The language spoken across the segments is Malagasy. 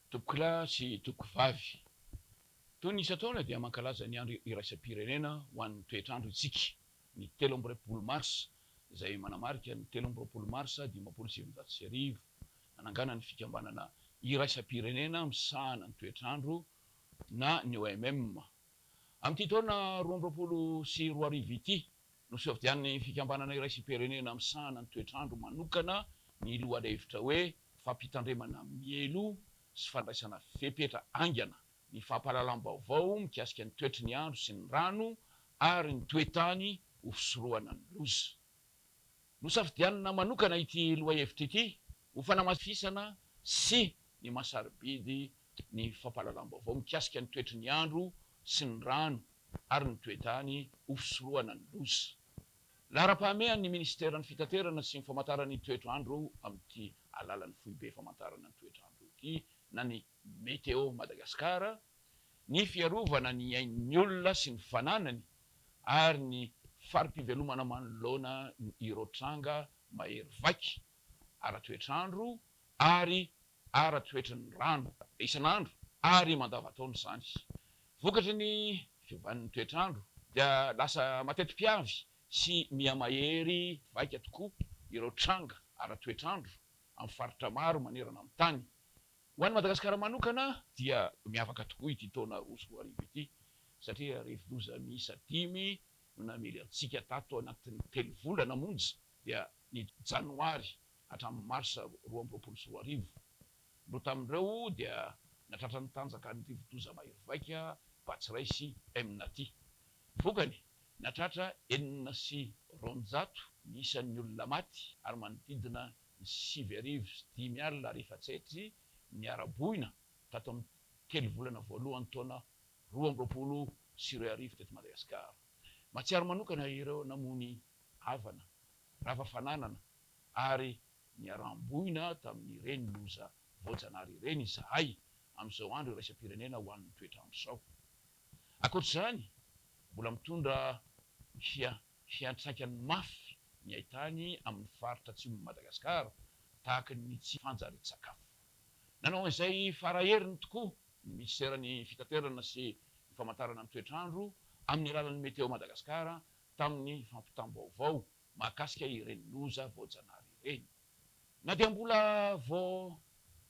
Tompokolahy sy tompokovavy, toy ny isan-taona dia mankalaza ny andro iraisam-pirenena ho an'ny toetr'andro isika, ny 23 marsa, izay manamarika ny 23 marsa 1950, nanangana ny fikambanana iraisam-pirenena misahana ny toetr'andro na ny OMM. Amin'ity taona 2022 ity, Nosafidian'ny Fikambanana Iraisam-pirenena misahana ny toetr'andro manokana ny lohahevitra hoe Fampitandremana mialoha sy fandraisana fepetra haingana ny fampahalalam-baovao mikasika ny toetry ny andro sy ny rano ary ny toe-tany ho fisorohana ny loza. Nosafidianina manokana ity lohahevitra ity ho fanamafisana sy ny maha sarobidy ny fampahalalam-baovao mikasika ny toetry ny andro sy ny rano ary ny toe-tany ho fisorohana ny loza. Laharam-pahamehan'ny Minisiteran'ny Fitaterana sy ny Famantarana ny Toetr'andro amin'ity alalan'ny Foibe Famantarana ny Toetr'andro ity na ny Météo Madagascar ny fiarovana ny ain'ny olona sy ny fananany ary ny fari-pivelomana manoloana ireo tranga mahery vaika ara-toetr'andro ary ara-toetry ny rano isan'andro ary mandavantaona izany. Vokatry ny fiovan'ny toetr'andro dia lasa mateti-piavy sy miha-mahery vaika tokoa ireo tranga ara-toetr'andro amin'ny faritra maro manerana ny tany. Ho an'i Madagasikara manokana dia miavaka tokoa ity taona 2002 ity satria rivodoza miisa dimy no namely antsika tato anatin'ny telo volana monja dia ny janoary hatramin'ny marsa 2022. Roa tamin'ireo dia natratra ny tanjaka ny rivodoza mahery vaika Batsirai sy Emnati. Vokany, natratra 206 ny isan'ny olona maty ary manodidina ny 490 niara-boina tato amin'ny telo volana voalohan'ny taona 2022 teto Madagasikara. Mahatsiaro manokana ireo namoy havana, rava fananana ary niharam-boina tamin'ireny loza voajanahary ireny izahay amin'izao andro iraisam-pirenena ho an'ny toetr'andro izao. Ankoatra izany, mbola mitondra fiantraikany mafy ny haitany amin'ny faritra atsimon'i Madagasikara tahaka ny tsy fanjarian-tsakafo. Nanao an'izay fara heriny tokoa ny minisiteran'ny Fitaterana sy ny Famantarana ny toetr'andro amin'ny alalan'ny Météo Madagascar tamin'ny fampitam-baovao mahakasika ireny loza voajanahary ireny. Na dia mbola vao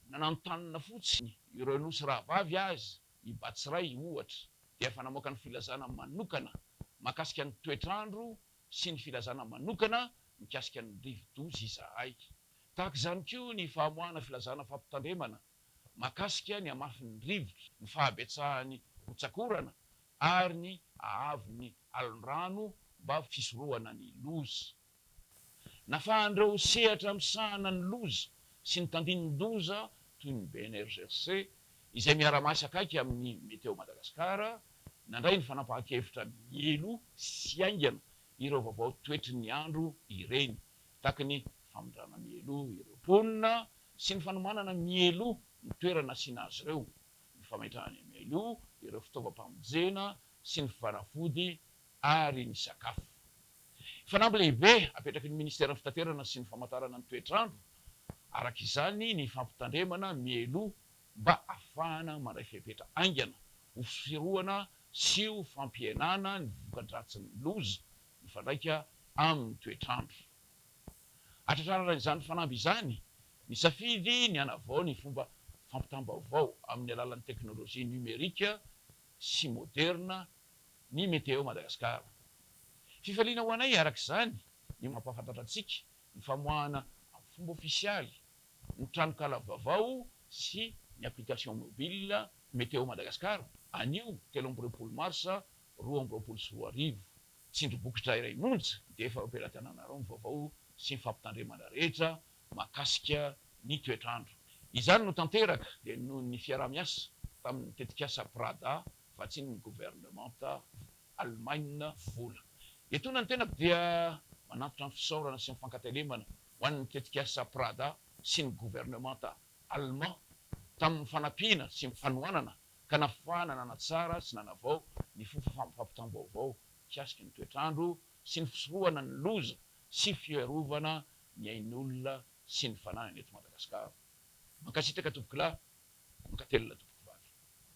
nananontanona fotsiny ireo nosy rahavavy aza i Batsirai, ohatra, dia efa namoaka ny filazana manokana mahakasika ny toetr'andro sy ny filazana manokana mikasika ny rivo-doza izahay. Tahaka izany koa ny famoahana filazana fampitandremana mahakasika ny hamafin'ny rivotra, ny fahabetsahan'ny rotsak'orana ary ny haavon'ny alon-drano mba fisorohana ny loza. Nafahan'ireo sehatra misahana ny loza sy ny tandindon-doza toy ny BNRGRC izay miara-miasa akaiky amin'ny Météo Madagascar nandray ny fanapahan-kevitra mialoha sy haingana ireo vaovao toetry ny andro ireny tahaka ny famindrana mialoha ireo mponina sy ny fanomanana mialoha ny toerana asiana azy ireo, ny fametrahana mialoha ireo fitaovam-pamonjena sy ny fanafody ary ny sakafo. Fanamby lehibe apetraky ny Ministeran'ny Fitaterana sy ny Famantarana ny Toetr'andro araka izany ny fampitandremana mialoha mba ahafahana mandray fepetra haingana ho fisorohana sy ho fampihenana ny voka-dratsin'ny loza mifandraika amin'ny toetr'andro. Hatratrarana izany fanamby izany, nisafidy ny hanavao ny fomba fampitam-baovao amin'ny alalan'ny teknolojia nomerika sy moderina ny Météo Madagascar. Fifaliana ho anay araka izany ny mampahafantatra antsika ny famoahana amin'ny fomba ofisialy ny tranonkala vaovao sy ny application mobile Météo Madagascar anio 23 marsa 2022. Tsindry bokotra iray monja dia efa eo am-pelatananareo ny vaovao sy ny fampitandremana rehetra mahakasika ny toetr'andro. Izany no tanteraka dia noho ny fiaraha-miasa tamin'ny tetikasa Prada vatsian'ny governemanta Alemaina vola. Etoana ny tenako dia manantitra ny fisaorana sy ny fankatelemana ho an'ny tetikasa Prada sy ny governemanta Allemand tamin'ny fanampiana sy ny fanohanana ka nafahana nanatsara sy nanavao ny fomba fampitam-baovao mikasika ny toetr'andro sy ny fisorohana ny loza sy fiarovana ny ain'olona sy ny fananany eto Madagasikara. Mankasitraka tompokolahy. Mankatelina tompoko.